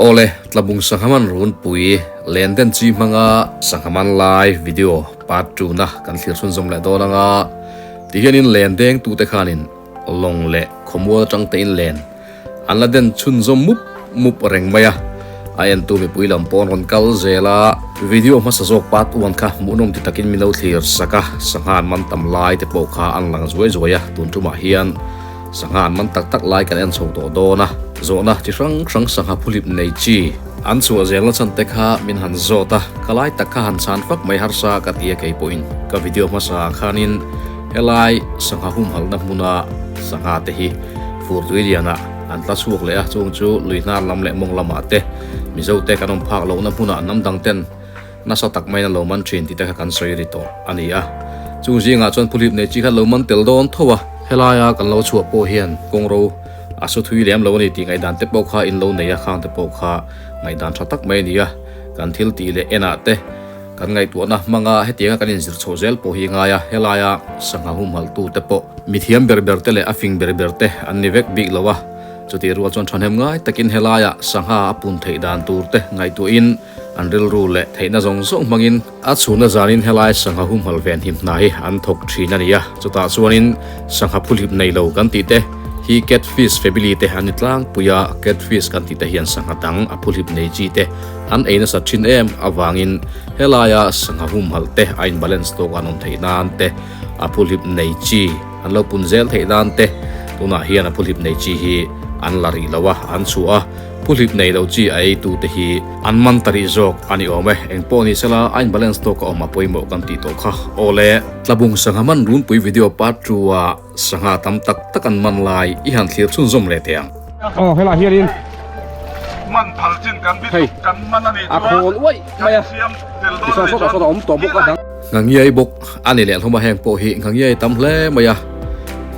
Awle, Tlabung sangha man runpui len den chi hmanga sangha man lai video part two na kan thlir chhunzawm leh dawn anga tihianin len deng tute khanin lawng leh khawmual atang te in len An la den chhunzawm mup mup reng mai a, a entu mipui lam pawh an rawn kal zel a. Video hmasa zawk part one kha hmuhnawm ti takin min lo thlir sak a, sangha an man tam lai te pawh kha an lang zuai zuai a, tun tumah hian sangha an man tak tak lai kan en chho tawh dawn a, zawhna chi hrang hrang sangha phuhlip nei chi an chhuah zelna chhan te kha min han zawt a, ka lai tak kha han chhan fak mai harsa ka ti a kei pawhin ka video hmasa ah khanin helai sangha humhalhna hmuna sangha te hi Fur tui lianah an tla chhuak leh a, chung chu lui hnar lam leh mawng lamah te Mizo te kan awm phak lohna hmunah hnam dang ten nasa tak maiin an lo man thin tih te kha kan sawi ri tawh a ni a. Chung zingah chuan phuhlip nei chi kha lo man tel dawn tho a, helaia kan lo chhuah pawh hian kawngro a su thui lem lo a ni tih ngaihdan te pawh kha in lo nei a, khang te pawh kha ngaihdan tha tak mai a ni a, kan thil tih leh enah te Kan ngaihtuahna hmanga hetianga kan inzir chhoh zel pawh hi ngai a, helaia sangha humhalh te pawh mithiam ber ber te leh a fing ber ber te an ni vek bik lo a, chutih rual chuan thahnem ngai takin helaia sangha a pun theih dan tur te ngaihtuahin an rilru leh theihna zawng zawng hmangin a chhunna zanin helai sangha humhalh venhim hna hi an thawk thin a ni a, chutah chuanin sangha phuhlip nei lo kan tih te hi catfish family te an ni tlangpui a, catfish kan tih te hian sangha dang a phuhlip nei chi te An ei nasat thin em avangin helaia sangha humhalh te a in balance tawk an awm theih nan te, a phuhlip nei chi an lo pun zel theih nan te tunah hian a phuhlip nei chi hi an la rih lo a, an chhuah a, phuhlip nei lo chi a ei tu te hi an man ta rih zawk a ni awm e. Engpawh ni sela a in balance tawk a awm a pawimawh kan tih tawh kha. Awle. Tlabung sangha man runpui video part two a sangha tam tak tak an man lai i han thlir chhunzawm leh teh ang. Aw helaiah hianin man phal chin kan bi hei kan man a nih a chuan khawl uaih mai a kan siam tel dawn tichuan a nih sawtah chuan sawtah a awm tawh bawk a dang. Ngangiai bawk a ni leh hlawm a heng pawh hi ngangiai tam hle mai a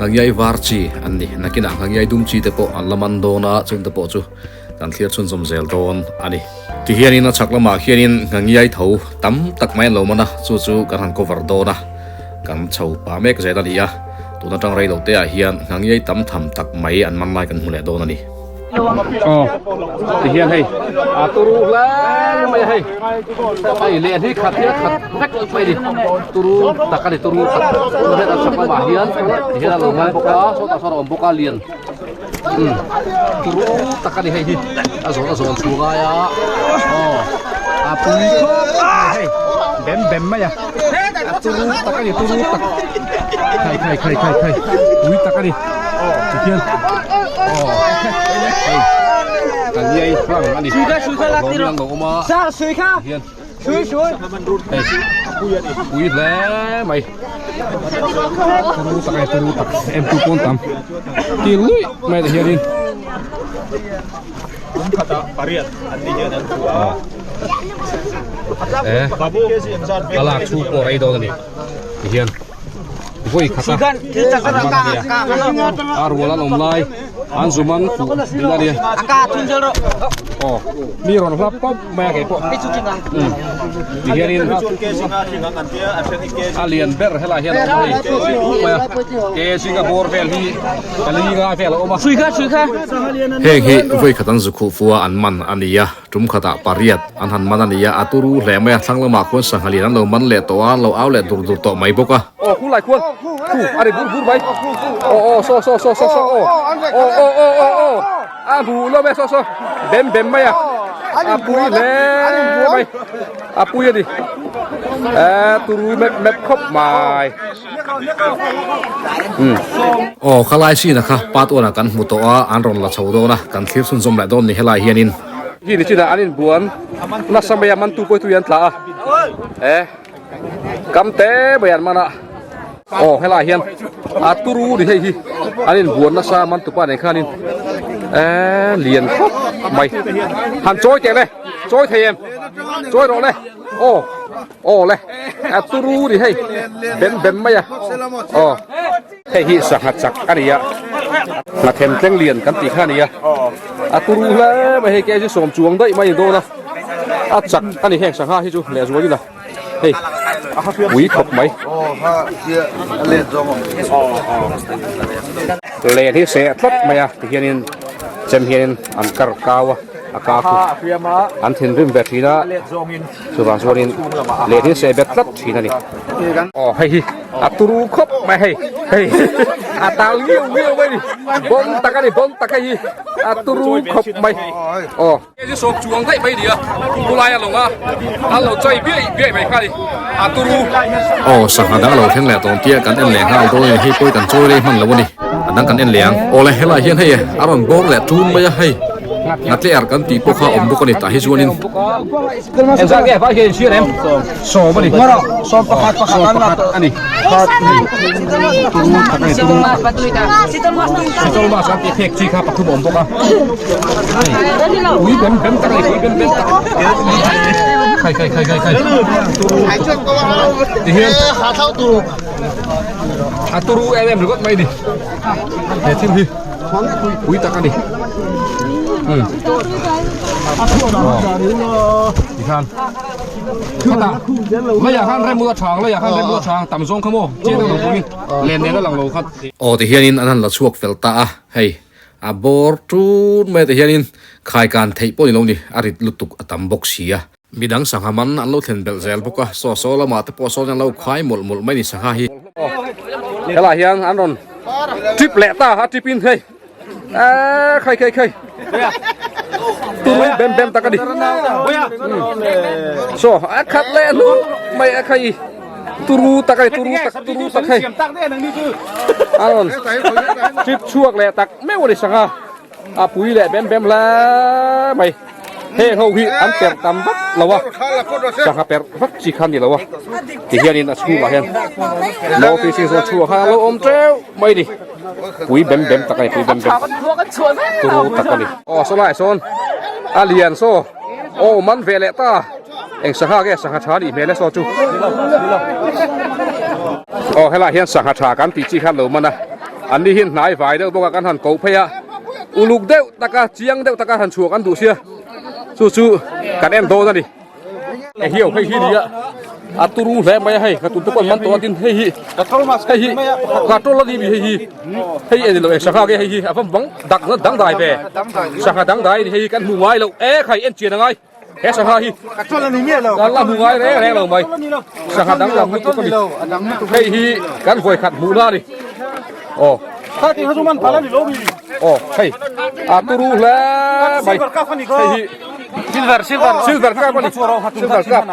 ngangiai var chi an ni nakinah ngangiai dum chi te pawh an la man dawn a chung te pawh chu kan thlir chhunzawm zel dawn a ni. Tihianin a chhak lamah khianin ngangiai tho tam tak mai an lo man a chu chu kan han cover dawn a kan chho pah mek zel a ni a. Tun atang rei lo te ah hian ngangiai tam tham tak mai an man lai kan hmu leh dawn a ni. Aw ti hian hei a turu hle mai a hei hei leh hi khat hi a khat vek mai a ni turu tak a ni turu tak chuan a chhak lamah hian ti hian a lo ngai bawk a sawtah sawn a awm bawk a lian umm turu tak a ni hei hi a zawn a zawn chhung aia aw a pui khawp mai hei bem bem mai a. A turu tak a ni turu tak khai khai khai khai khai pui tak a ni tikhian aw hei kan iai hlang a ni hlawm in an lo awm a tikhian hei pui hle mai turu tak a ni turu tak em tu pawn tam ti luih mai te hianin a lak chhung pawh rei dawn a ni tihian vawi khat a an man a nia a rual an awm lai an zu man fuh ding a nia aw mi rawn hlap pawp mai a kei pawh tihianin a lian ber helai hian a awm a hei mai a ke zinga bawr vel hi pali nga vel a awm a. Heng hi vawi khat an zu khuh fua an man a ni a. Tum khatah pariat an han man a ni a, a turu hle mai a, thlang lamah khuan sangha lian an lo man leh tawh a, an lo au leh dur dur tawh mai bawk a. Aw khu lai khuan khu a ri bur bur mai aw aw saw saw saw saw saw aw aw aw aw aw aw a hmu lo mai saw saw bem bem mai a a pui hle mai a pui a ni e turu mep mep khawp mai. Aw khalai sina kha part one ah kan hmu tawh a, an rawn la chho dawn a, kan thlir chhunzawm leh dawn ni helai hianin. Hi ni chinah an inbuan nasa mai a, mantu pawh hi tui an tla a, e kam te mai an man a, aw helai hian a turu ni hei hi an inbuan nasa mantu pa nen khanin e lian khawp mai han chawi teh le chawi thei em chawi rawh le aw. Aw le a turu ni hei bem bem mai a aw hei hi sangha chak a ni a hnathem tleng lian kan tih kha a ni a a turu hle mai hei kg sawm chuang daih mai a ni dawn a a chak a ni heng sangha hi chu lehzual ila hei pui khawp mai len hi seh tlat mai a tihianin chem hianin an kar kau a. A ka khu an thinrim ve thin a, chuvang chuanin len hi seh bet tlat thin a ni. Aw hei hi a turu khawp mai hei, hei a tal ngiau ngiau mai a ni, bon tak a ni bon tak hei hi a turu khawp mai aw. Hei hi sawm chuang daih mai a ni a, khulai a lawng a, an lo chai biaih biaih mai kha a ni, a turu. Aw sangha dang a lo thleng leh tawng tia kan en leh nghal dawn a ni, hei pawh hi kan chawi rei hman lo a ni, a dang kan en leh ang. Awle helai hian hei a rawn bawr leh ṭun mai a hei. Ngatlear kan tih pawh kha awm bawk a ni tah hi chuanin. Engzat nge vai hian inchhir em? Sawm a ni. Sawm pakhat a ni. Sitol mas an tih phek chi kha pathum a awm bawk a. Pui bem bem tak a ni, pui bem bem tak. Khai khai khai khai khai. Tihian a turu em em ringawt mai a ni. He thil hi. Pui tak a ni. Tikhan. Khata. Leiah khan rem ula chang, leiah khan rem ula chang tam zawng kha maw? Chian deuh lo turin len nen a lang lo khat. Aw ti hianin an han la chhuak fel ta a, hei a bawr tut mai ti hianin khai kan theih pawh ni lo ni, a rit lutuk a tam bawk si a. Midang sangha man an lo thlen belh zel bawk a, saw saw lamah te pawh sawn an lo khai mawlh mawlh mai ni sangha hi. Helai hian an rawn trip leh ta a trip in hei eee khai khai khai turu bem bem tak a ni saw a khat leh hluk mai a khai turu tak a ni turu tak turu tak hei a rawn trip chhuak leh tak meuh a ni sangha. A pui leh bem bem hle mai. Heng ho hi an perh tam vak lo a, sangha perh vak chi kha a ni lo a. Tihianin a chhungah hian no fishing zone chhungah khan a lo awm teuh mai a ni. Pui bem bem tak a ni, pui bem bem tak, turu tak a ni. Aw saw laiah sawn a lian saw, aw man ve leh ta, eng sangha nge sangha tha nih hmel e saw chu. Aw helaiah hian sangha tha kan tih chi kha an lo man a. An ni hi hnai vai deuh bawk a kan han koh phei a, uluk deuh taka chiang deuh taka han chhuak an duh sia, chu chu kan en dawn a ni. E hiau hei hi nia a turu hle mai a hei ka tun te pawh an man tawh a tin hei hi hei hi katrol a ni mi hei hi hei en lo eng sangha nge hei hi a va bang dak dangdai ve sangha dangdai a ni hei hi kan hmu ngai lo e khai en chian a ngai. He sangha hi kan la hmu ngai reng reng lo mai sangha dang lam lutuk a ni hei hi kan vawi khat hmuh na a ni aw aw hei a turu hle mai hei hi silver silver silver cup a ni silver cup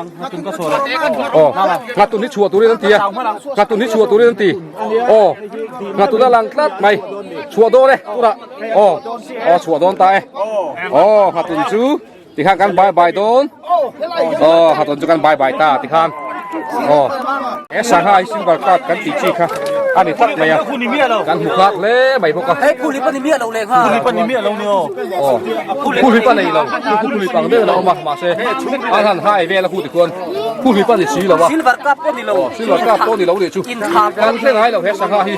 aw nghatun hi chhuah turin an ti a nghatun hi chhuah turin an ti aw nghatun a lang tlat mai chhuah dawn e tunah aw aw chhuah dawn ta e aw nghatun chu Tikhan kan bye bye dawn. Aw ha tawn chu kan bye bye ta tikhan. Aw he sangha hi silver carp kan tih chi kha a ni tlat mai a. Kan hmu khat hle mai bawk a. Hei phuli pa ni miah lo leh ngha. Phuli pa ni miah lo ni aw. Aw phuli pa nei lo. Phuli pang deuh la awm a mahse an han hai vel a khu tikhuan phuli pa ni si lo a. Silver carp pawh ni lo. Silver carp pawh ni lo nih chu. Kan hre ngai lo he sangha hi.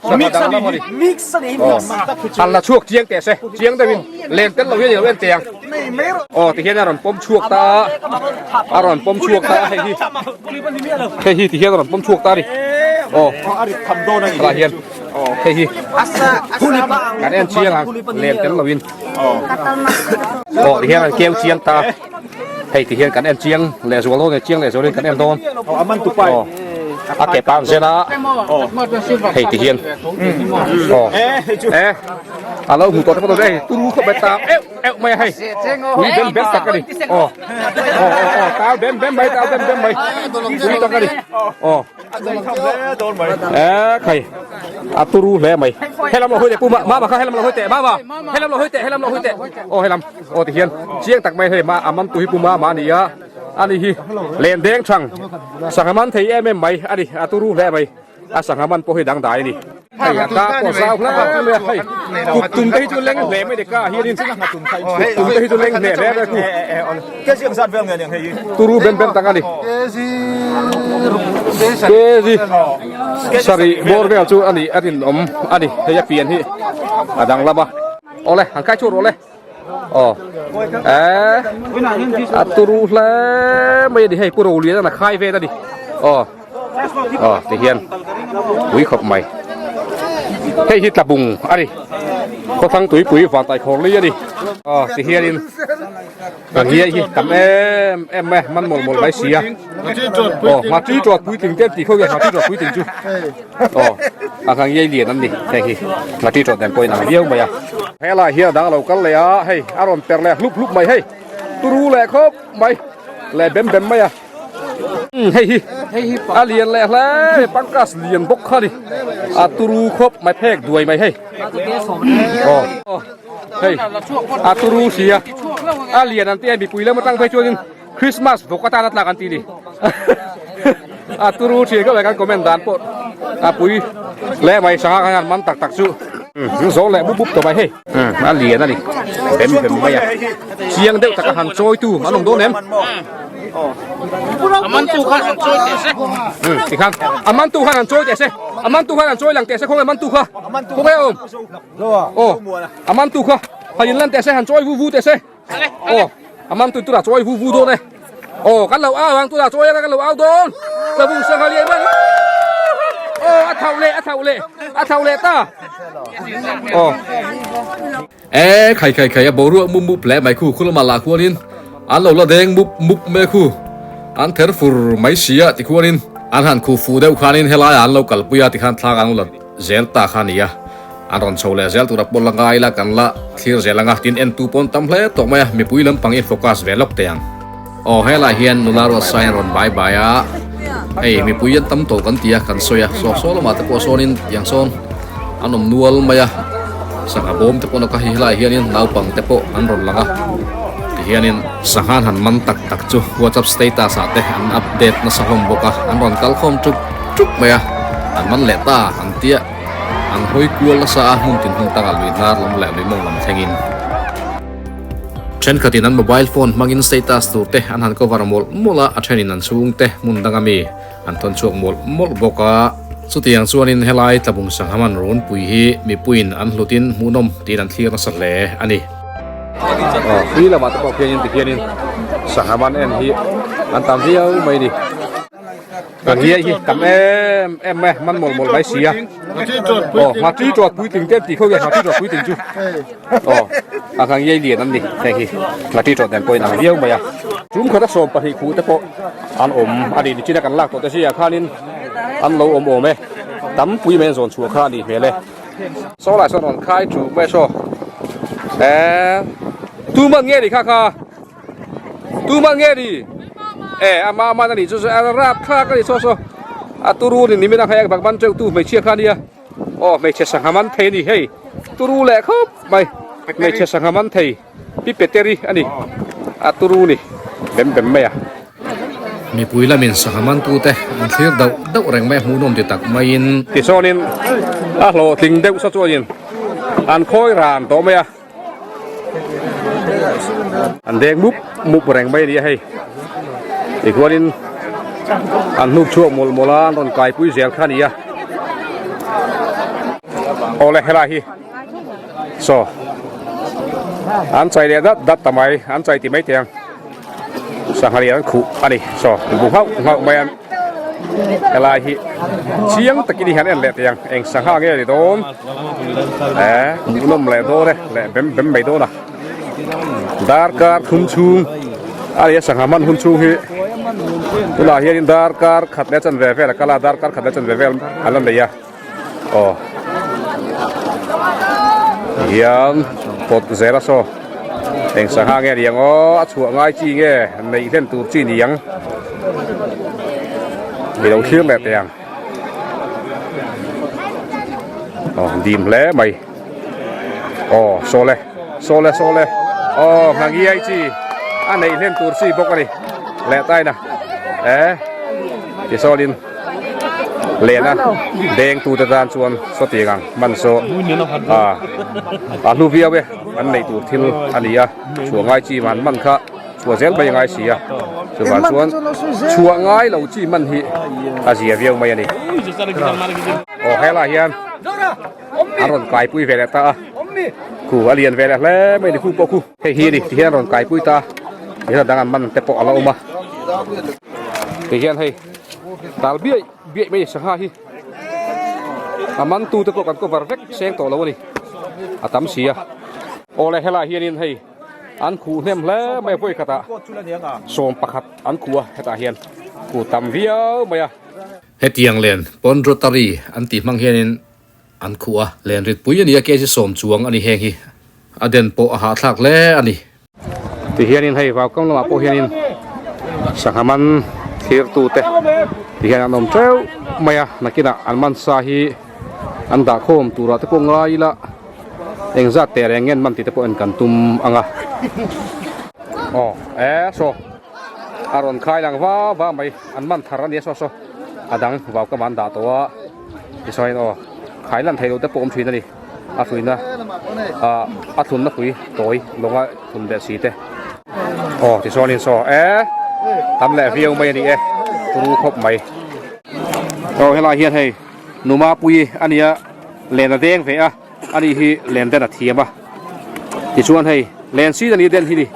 Sangha dang lam a ni. Mix a ni mix. Aw han la chhuak chiang teh se chiang deuhin len tel lo hian i lo en teh ang. Aw tihian a rawn pawm chhuak ta a a rawn pawm chhuak ta a hei hi hei hi tihian a rawn pawm chhuak ta a ni aw helaiah hian hei hi kan en chiang ang len tel lovin aw tihian an keu chiang ta hei tihian kan en chiang leh zual dawn chiang leh zualin kan en dawn aw a ke pang zen a hei tihian aw e a lo hmu tawh te pawh hei turu khawp mai ta euh euh mai a hei pui bem bem tak a ni aw aw aw aw tal bem bem mai tal bem bem mai pui tak a ni aw e khai a turu hle mai helam lo hawi teh pu ma ma kha helam lo hawi teh mama helam lo hawi teh helam lo hawi teh aw helam aw ti hian chiang tak mai hei ma a man tu hi pu ma ma a ni a ani hi len deng thang sangha man thei em em mai a ni a turu hle mai. A sangha man pawh hi dangdai a ni. Hei a ka pawh zau hle mai a, hei kut tum te hi chu leng hle mai ni ka hianin kut tum te hi chu leng hle hle mai a ku turu bem bem tak a ni. Kg sarih bawr vel chu a ni a rinawm a ni hei a pian hi a danglam a. Awle han kai chhuak rawh le. Aw eh a turu hle mai a ni hei pu Rolian a khai vel a ni aw aw ti hian pui khawp mai hei hi tlabung a ni khawthlang tuipui vantai khawr li a ni. Aw ti hianin ka ngiai hi tam em em mai a man mawlh mawlh mai si a aw nghatri tawt puitling te an tih kho hian nghatri tawt puitling chu aw a ka ngiai lian an ni hei hi nghatri tawt nen pawh in ang viau mai a. Helai hian a dang a lo kal leh a hei a rawn per leh hlup hlup mai hei turu leh khawp mai leh bem bem mai a. Hei hi a lian leh hle pangkas lian bawk kha ni a turu khawp mai phek duai mai hei aw hei a turu sia a lian an tia mipui lam atang phei chuanin Christmas vawk atan a tlak an ti ni a turu thin khawp mai kan comment dan pawh a pui hle mai sangha khan an man tak tak chu zo leh bup bup tawh mai hei a lian a ni bem bem mai a chiang deuh taka han chawi tu an awm dawn em. A man tu khan han chawi teh se. Ti khan a man tu khan han chawi teh se. A man tu khan han chawi lang teh se khawnge man tu kha. Khawnge awm. Aw a man tu kha han in lan teh se han chawi vu vu teh se. Aw a man tu tura chawi vu vu dawn e. Aw kan lo au ang tura chawi anga kan lo au dawn. Tlabung sangha lian man. Aw a thauh leh a thauh leh a thauh leh ta. Aw. E khai khai khai a boruak mup mup hle mai khu khu lamah lah khuanin an lo la deng mup mup mai khu an ther fur mai si a tikhuanin an han khuh fuh deuh khanin helaiah an lo kalpui a tikhan thlak an lo la zel ta kha a ni a an rawn chho leh zel tura pawh la ngai ila kan la thlir zel ang a tin entu pawn tam hle tawh mai a mipui lampang i focus ve lawk teh ang. Aw helaiah hian nula ruatsain a rawn bai bai a hei mipui an tam tawh kan ti a kan sawi a saw saw lamah te pawh sawnin tiang sawn an awm nual mai a sangha bawm te pawh nawk a hei helaiah hianin naupang te pawh an rawn lang a tihianin sangha an han man tak tak chu whatsapp status ah te an update nasa hlawm bawk a an rawn kal khawm tuk tuk mai a an man leh ta an tia an hawi kual nasa a hmun tin hmun takah lui hnar lam leh lui mawng lam thlengin. Thenkhatin an mobile phone hmangin status tur te an han cover mawlh mawlh a, a thenin an chhungte hmun danga mi an thawn chhuak mawlh mawlh bawk a. Chutiang chuanin helai Tlabung Sangha man runpui hi mipuiin an hlutin hmuhnawm tiin an thlir nasa hle a ni. Aw, tui lamah te pawh khianin tikhianin sangha man en hi an tam viau mai a ni. Ka ngiai hi tam em em mai a, man mawlh mawlh mai si a. Aw, nghatri tawt puitling te an tih kho hian nghatri tawt puitling chu aw a ka ngiai lian an ni hei hi nghatri tawt nen pawhin ang viau mai a. Tum khata 20 khuh te pawh an awm a ni nichina kan lak tawh te zingah khanin an lo awm awm e, tam pui mai an zawn chhuah kha a nih hmel e. Saw lai sawn rawn khai thu mai saw eh tuman nge ni kha kha. Tuma nge ni? E a ma man a nih chu a rap thlak a ni saw saw a turu ni nimin a khai bak man teuh tu hmeichhia kha nia aw hmeichhe sangha man thei a ni hei turu leh khawp mai hmeichhe sangha man thei pi peteri a ni a turu ni bem bem mai a. Mipui lamin sangha man tute an thlir dauh dauh reng mai a hmuhnawm ti tak maiin. Tichuanin a hlawhtling deuh saw chuanin an khawi ran tawh mai a. An deng mup mup reng mai a ni a hei tichuanin an hnuk chhuak mawlh mawlh a an rawn kaipui zel kha a ni a awle helai hi saw an chai leh dat dat ta mai an chai ti mai thei ang sangha lian an khuh a ni saw bu nghauh nghauh mai an helai hi chiang takin hi an en leh thei ang eng sangha nge ni dawn. Eh hmuhnawm leh dawn e leh bem bem mai dawn a darkar thum chhung a nia sangha man hun chhung hi tunah hianin darkar khat leh chanve vel a kal a darkar khat leh chanve vel an la nei a aw hian pawt zel a saw eng sangha nge ni ang aw a chhuah ngai chi nge neih hlen tur chi ni ang i lo thlir leh teh ang. Aw dim hle mai aw saw le saw le saw le aw hnangiai chi a neih hlen tur chi bawk a ni leh taina eh tisawlin lehna deng tute tan chuan sawtiang ang hman saw a a hlu viau e an neih tur thil a ni a chhuah ngai chi man man kha. Chhuah zel mai a ngai si a, chuvang chuan chhuah ngai lo chi man hi a zia viau mai a ni. Aw helaiah hian an rawn kaipui ve leh ta a, khu a lian ve leh hle mai a ni khu pawh khu. Hei hi a ni tihian an rawn kaipui ta a, tihian a dang an man te pawh a la awm a. Tihian hei dal biaih biaih mai a ni sangha hi a man tu te pawh kan cover vek seng tawh lo a ni, a tam si a. Awle helai hianin hei an khuh hnem hle mai a vawi khatah 11 an khuh a hetah hian khuh tam viau mai a. Hetiang len pawn rotary an tih hmang hianin an khuh a, len rit pui a ni a kg sawm chuang a ni heng hi a den pawh a hahthlak hle a ni. Ti hianin hei vaukam lamah pawh hianin sangha man thlir tute ti hian an awm teuh mai a nakinah an man sa hi an dah khawm turah te pawh ngai ila engzat teh reng nge an man tih te pawh en kan tum ang a aw e saw a rawn khai lang va va mai an man thar a nia saw saw a dang vaukam ah an dah tawh a tichuan aw khai lan theih loh te pawh awm thin a ni. A hruina ah a thlunna hrui tawi lawnga thlun leh si te aw tichuanin saw e tam leh viau mai a ni e turu khawp mai aw helai hian hei numa pui a nia len a deng ve a ani hi len den a thiam a tichuan hei len sin a ni den hi ni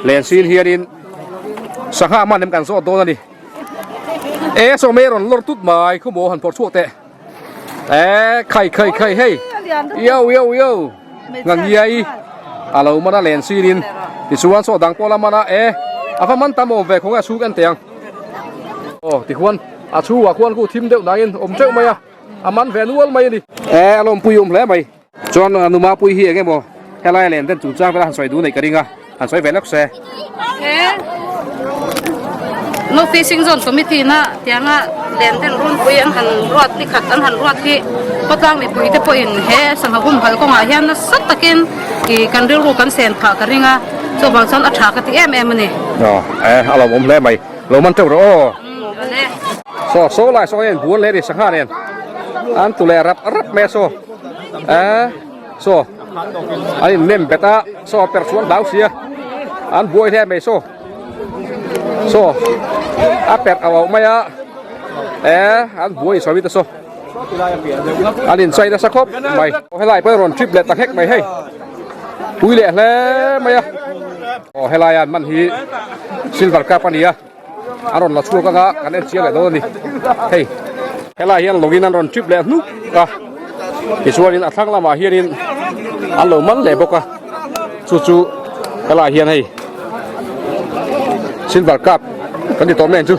len sin hianin sangha man em kan zawt dawn a ni e saw mai a rawn lawr tut mai khaw maw han phawrh chhuak teh. E khai khai khai hei yo yo yo ngangiai a lo man a len sirin tichuan saw dang pawh la man a e a va man tam awm ve khawnge a chhung en teh ang aw tichuan a chhungah khuan khu thim deuh nangin awm teuh mai a a man ve nual mai a ni e a lawmpui awm hle mai chuan numa pui hi eng emaw helai len den chungchang vela han sawi duh neih ka ring a han sawi ve lawk se. He No Fishing Zone Committee na tianga len den runpui an han ruat ni khat an han ruat hi khawtlang mipui te pawhin he sangha humhalh kawngah hian nasa takin ih kan rilru kan sen phah ka ring a chuvang chuan a tha ka ti em em a ni. Aw e a lo awm hle mai lo man teuh rawh aw. Saw saw lai saw hian buan leh a ni sangha nen an tu leh rap rap mai a saw e saw an in nem bet a saw per chuan hlau sia an buai hle mai saw saw a perh auh auh mai a e an buai sawi ta saw an in chai nasa khawp mai helai pawh rawn trip leh ta nghek mai hei pui leh hle mai a aw helai an man hi silver cup a ni a. A rawn la chhuak anga kan en chiang leh dawn a ni hei helai hian lawngin an rawn trip leh hnuk a tichuanin a thlang lamah hianin an lo man leh bawk a chu chu helai hian hei silver cup kan ti tawh mai ang chu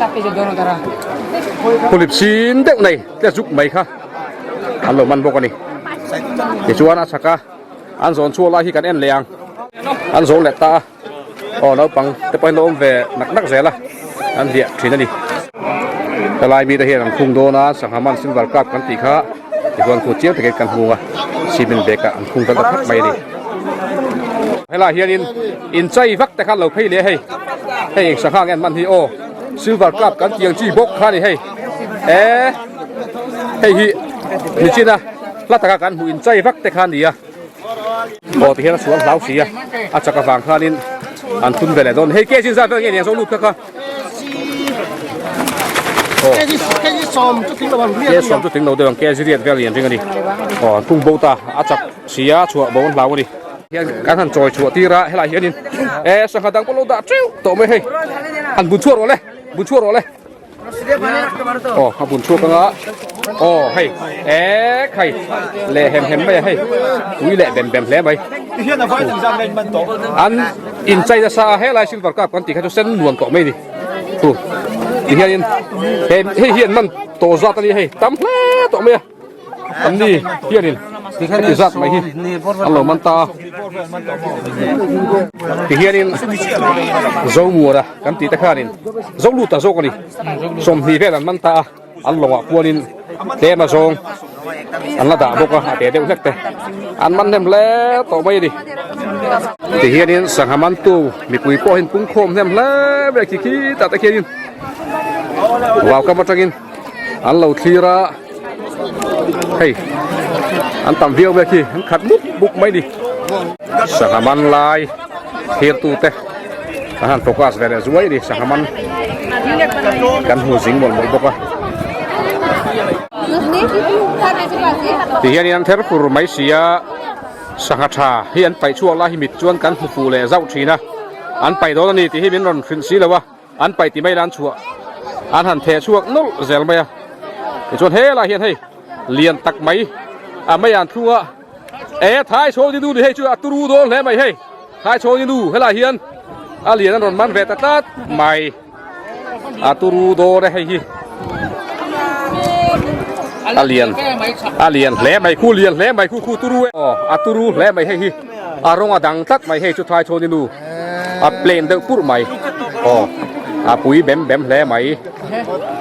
phulip sin deuh nei te zuk mai kha an lo man bawk a ni tichuan a chhak a an zawn chhuak lai hi kan en leh ang an zawn leh ta a. Aw naupang te pawhin lo awm ve nak nak zel a an hliah thin a ni. Helai mite hian an khung dawn a sangha man silver cup kan tih kha tichuan khu chiang takin kan hmung a cement bag ah an khung vel ta thak mai a ni. Helai hianin inchei vak te kha an lo phei leh a hei hei eng sangha nge an man hi aw silver cup kan tih ang chi bawk kha a ni hei e hei hi nichina hla taka kan hmuh inchei vak te kha a ni a. Aw ti hian a sual hlau si a, a chak avang khanin an thun ve leh dawn. Hei kg zat vel nge niang zo lut kha kha. Aw kg sawm chu tling lo deuh ang kg riat vel lian ring a ni. Aw an tung bo ta a chak si a chhuah bo an hlau a ni. Hian kan han chawi chhuah tir a helai hianin e sangha dang pawh lo dah teuh tawh mai hei. Han bun chhuah rawh le bun chhuah rawh le. Aw a bun chhuak anga aw hei e khai leh hem hem mai a hei ui leh bem bem hle mai an inchei nasa a helai silver cup kan tih kha chu sen nuam tawh mai ni thu ti hianin he hei hian man tawh zat a ni hei tam hle tawh mai a. An ni hianin heti zat mai hi an lo man ta a, tihianin Zomuana kan tih te khanin Zoluta zawk a ni, 20 vel an man ta a, an lawngah kuanin tlem a zawng an la dah bawk a, a te deuh hlek te an man hnem hle tawh mai a ni. Tihianin sangha mantu mipui pawh hian pungkhawm hnem hle mai a khi khitah te khianin vaukam atangin. An lo thlir a, hei an tam viau mai khi an khat mup mup mai ni. Sangha man lai thlir tu te an han focus ve leh zuai a ni sangha man kan hmu zing mawlh mawlh bawk a. Ti hian in an ther fur mai si a, sangha tha hi an paih chhuak lai hi mit chuan kan hmu fuh leh zauh thin a, an paih dawn a ni tih hi min rawn hrilh si lo a. An paih ti mai la an chhuah an han theh chhuak nawlh zel mai a tichuan helai hian hei lian tak mai a mei an thlung a E thai chhawng ni nu ni hei chu a turu dawn hle mai hei thai chhawng ni nu helai hian a lian an rawn man ve ta tlat mai a turu dawn e hei hi a lian a lian hle mai khu lian hle mai khu khu turu e aw a turu hle mai hei hi a rawng a dang tlat mai hei chu thai chhawng ni nu a plain deuh purh mai aw a pui bem bem hle mai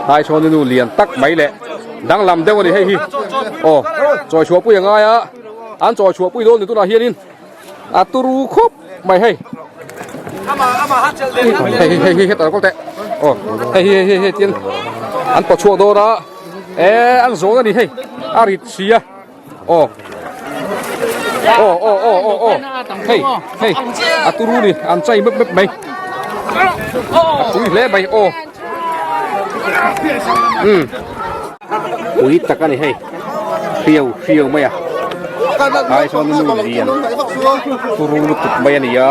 thai chhawng ni nu lian tak mai leh danglam deuh a ni hei hi aw chawi chhuah pui a ngai a an chawi chhuah pui dawn ni tunah hianin a turu khawp mai hei hei hei hei hetah kawl teh aw hei hi hei hei tin an pawt chhuak dawn a e an zawn a ni hei a rit si a aw aw aw aw aw aw hei hei a turu ni an chai mep mep mai a pui hle mai aw um pui tak a ni hei hriau hriau mai a ai sawn nu lian turu lutuk mai a ni a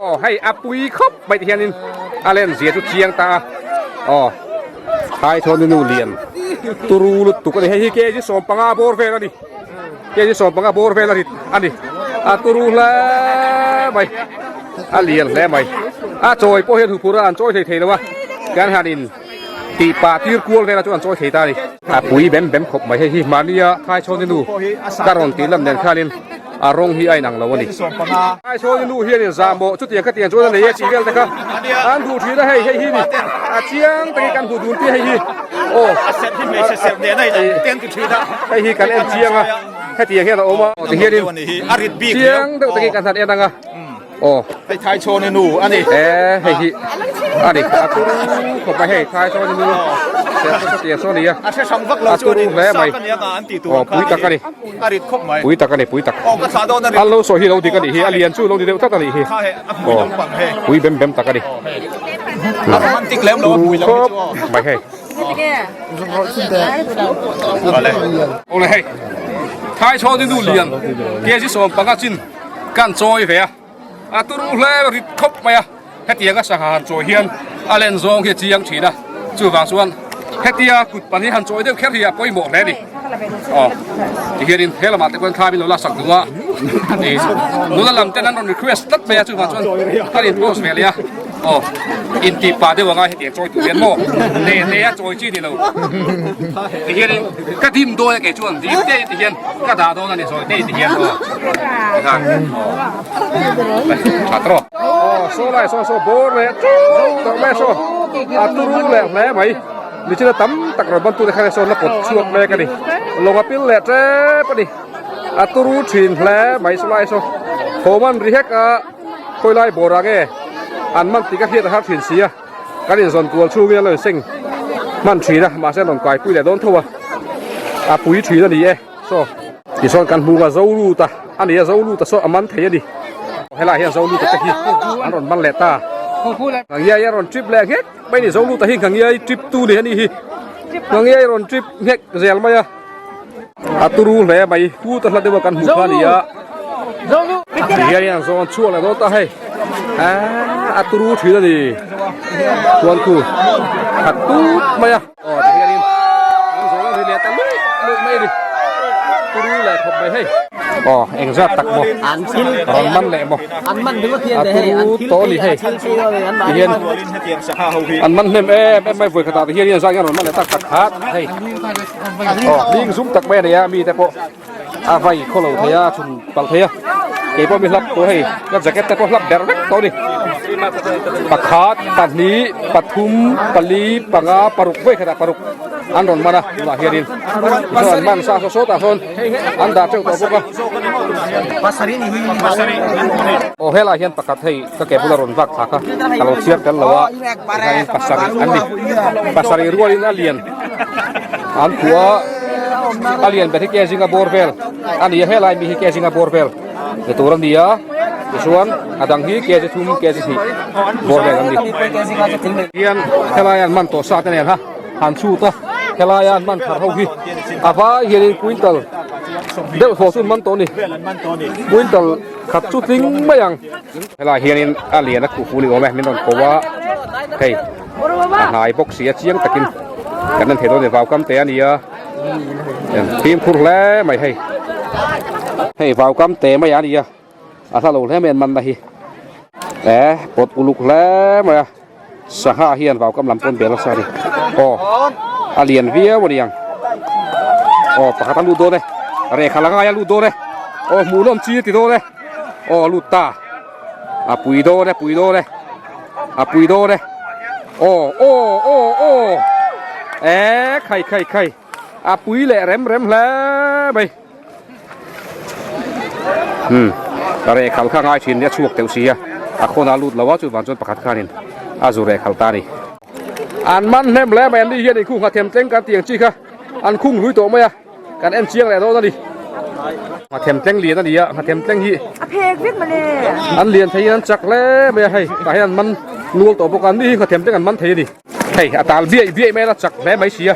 aw hei a pui khawp mai ti hianin a len zia chu chiang ta a aw hai thawn nu lian turu lutuk a ni hei hi kg 15 bawr vel a ni kg 15 bawr vel a ni a ni a turu hle mai a lian hle mai a chawi pawh hian huphurh a an chawi thei thei lo a kan hanin tih pah tir kual vel a chu an chawi thei ta a ni a pui bem bem khawp mai hei hi mahnia thaichhawni nu ka rawn tih lam nen khanin a rawng hi a inang lo a ni. Thaichhawni nu hianin zahmawh chutiang khatiang chuan a nei a tih vel te kha an duh thin a hei hei hi ni a chiang takin kan hmuh dun tir hei hi aw hei hi kan en chiang a hetiang hian a awm a ti hianin chiang deuh takin kan han en ang a. Aw. Hei Thaichhawni nu a ni. E hei hi a ni a turu khawp mai hei Thaichhawni nu tiang saw nia. A hre hrang vak lo chu a ni. A turu hle mai. Sak a nia an tih tur Aw pui tak a ni. A rit khawp mai. Pui tak a ni pui tak. Aw ka thlah dawn a rit. An lo sawi hi lo dik a nih hi a lian chu lo ni deuh tlat a nih hi. Kha he a hmui lampang hei. Pui bem bem tak a ni. A romantic lem lo a hmui lam hi chu aw. Mai hei. Awle hei Thaichhawni nu lian kg 15 chin Kan chawi ve a, a turu hle rit khawp mai a, hetianga sangha han chawi hian a len zawng hi a chiang thin a, chuvang chuan hetia kut pan hi han chawi deuh kher hi a pawimawh hle a ni. Aw, tihianin he lamah te pawhin thla min lo la sak duh a, nula lam ten an rawn request tlat mai a, chuvang chuan kan in post ve leh a, aw, intih pah deuh anga hetiang chawi tur hian maw ne ne a chawi chi ni lo, tihianin ka dim dawi a kei chuan dim te tihian. Ka dah dawn a ni sawi tei ti hian aw tikhan tha tawh aw saw lai saw saw bawr leh teuh tawh mai a saw a turu leh hle mai nichina tam tak rawn ban tute khan sawn la pawt chhuak mek a ni lawng a pil leh tep a ni a turu thin hle mai saw lai saw thawm an ri hek a khawi lai bawr ah nge an man tih ka hriat a har thin si a. Kan inzawn kual chhungin a lo inseng hman thin a, mahse an rawn kaipui leh dawn tho a, a pui thin a ni e. Saw tichuan kan hmuh a zo lut a, a ni a zo lut a saw a man thei a ni. Helai hian zo lut a te hi an rawn man leh ta. Ngangiai a rawn trip leh nghek mai a ni, zo lut a hi ngangiai trip tu ni a ni hi. Ngangiai rawn trip nghek zel mai a, a turu hle mai, pu ta hla deuh a kan hmuh kha a ni a. Tihian an zawn chhuak leh dawn ta hei a turu thin a ni chuan khu khat tut mai a aw tihianin an zawn a ri leh ta luih luih mai a ni turu leh khawp mai hei aw engzat tak maw rawn man leh maw a turu tawh a ni hei tihian an man hnem em em mai vawi khatah tihian in zat hian rawn man leh tak tak khat hei aw hling zum tak mai a nei a mite pawh. A vai khaw lo thei a chhun palh thei a keipawh mi hlap tawh hei ka jacket te pawh hlap ber vek tawh a ni pakhat pahnih pathum pali panga paruk vawi khatah paruk an rawn man a tunah hianin tichuan an man sa saw sawtah sawn an dah teuh tawh bawk a aw helai hian pakhat hei ka ke bula rawn vak thla kha ka lo chhiar tel lo a tikhianin pasarih an ni pasarih rualin a lian. An khua a lian ber hi ke zinga bawr vel a ni a helai mi hi ke zinga bawr vel ni tur a ni a tichuan a dang hi ke chi thum ke chi hnih bawr vel an ni hian helai an man tawh sa te nen ha han chhut a helai an man thar ho hi a vai hianin quintal deuh thaw chu an man tawh a ni quintal khat chu tling mai ang helai hianin a lian a khuh fu ni awm e min rawn ko a hei. A hnai bawk si a chiang takin kan en thei dawn a ni vau kam te a ni a fimkhur hle mai hei. Hei vaukam te mai a nia a hla lo hle mai an man na hi e pawt uluk hle mai a sangha hian vaukam lam pawn bel nasa a ni aw a lian viau a niang aw pakhat a lut dawn e rehkha la ngai a lut dawn e aw hmuh nawm chi a ti dawn e aw a lut ta a pui dawn e pui dawn e a pui dawn e aw aw aw aw e khai khai khai a pui leh rem rem hle mai. Umm reh khalh kha ngai thin nia chhuak teuh sia a khawn a lut lo a chuvang chuan pakhat khanin a zu reh khalh ta a ni. An man hnem hle mai an ni hian inkhung nghathem tleng kan tih ang chi kha an khung hlui tawh mai a kan en chiang leh dawn a ni. Nghathem tleng lian a ni a nghathem tleng hi a phek vek mawle. An lian theiin an chak hle mai a hei tah hian an man nual tawh bawk a an ni hi nghathem tleng an man thei a ni. Hei a tal biaih biaih mai a la chak hle mai sia.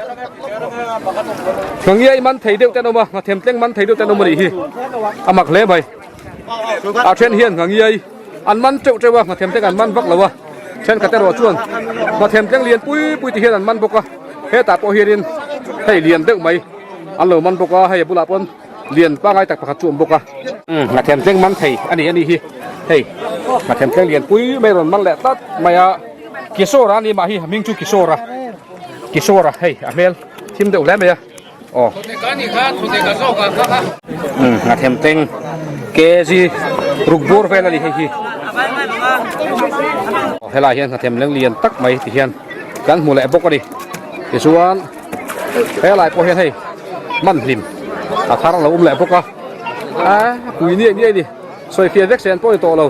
Nghangiai man thei deuh te an awm a, nghathem tleng man thei deuh te an awm a nih hi. A mak hle mai. A then hian nghangiai an man teuh teuh a, nghathem tleng an man vak lo a. Thenkhat erawh chuan nghathem tleng lian pui pui te hian an man bawk a. Hetah pawh hianin hei lian deuh mai an lo man bawk a, hei a bulah pawn lian pangai tak pakhat chu a awm bawk a. Nghathem tleng man thei a ni a nih hi. Hei nghathem tleng lian pui mai rawn man leh tlat mai a. Kishore a ni mah hi a hming chu Kishore a Kishore a hei a hmel thim deuh hle mai a aw umm a them teng kg ruk bur vel a ni hei hi aw helai hian hnathemh leng lian tak mai ti hian kan hmu leh bawk a ni tichuan helai pawh hian hei hman hlim a thar a lo awm leh bawk a a pui niaih niaih a ni sawifiah vek sen pawh a ni tawh lo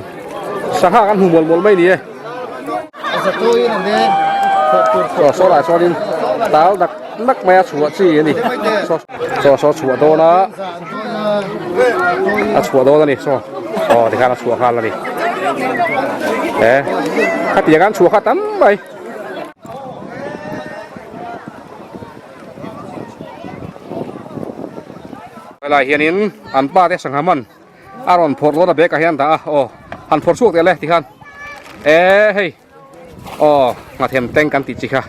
sangha kan hmu mual mual mai a ni e. Chaw saw lah chuanin tal dak nak mai a chhuah chi a ni chaw saw chhuah dawn a a chhuah dawn a ni saw aw tikhan a chhuah nghal a ni e khatiang an chhuah kha tam mai. Helai hianin an pa te sangha man a rawn phawrh dawn a bag ah hian dah a aw han phawrh chhuak teh le tikhan e hei aw nghathem tank kan tih chi kha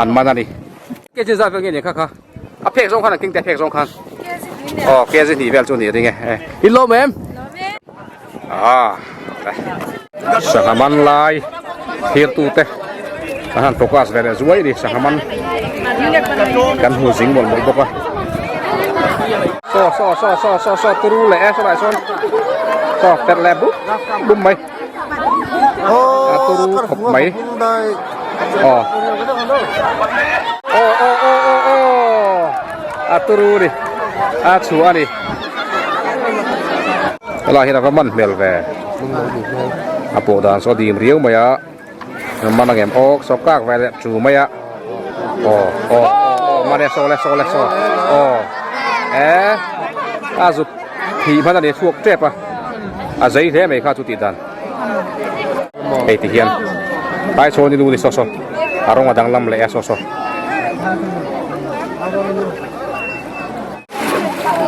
an man a ni kg zat vel nge ni kha kha a phek zawng khan an keng teh a phek zawng khan aw kg hnih vel chu ni ring e e in lawm em ah sangha man lai thlir tu te an han focus ve leh zuai a ni sangha man kan hmu zing mawlh mawlh bawk a saw saw saw saw saw saw turu leh e sawlai sawn saw perh leh bum bum mai a turu khawp mai aw aw aw aw aw aw a turu ni a chhuah a ni helai hian a va man hmel ve a pawh dan saw dim riau mai a. Man ang em aw saw kak ve leh chu mai a aw aw aw man e saw le saw le saw aw e a zut thih hman a ni chhuak tep a a zei hle mai kha chu tih dan hei ti hian tlai chhawn i nu ni saw saw a rawng a danglam leh a saw saw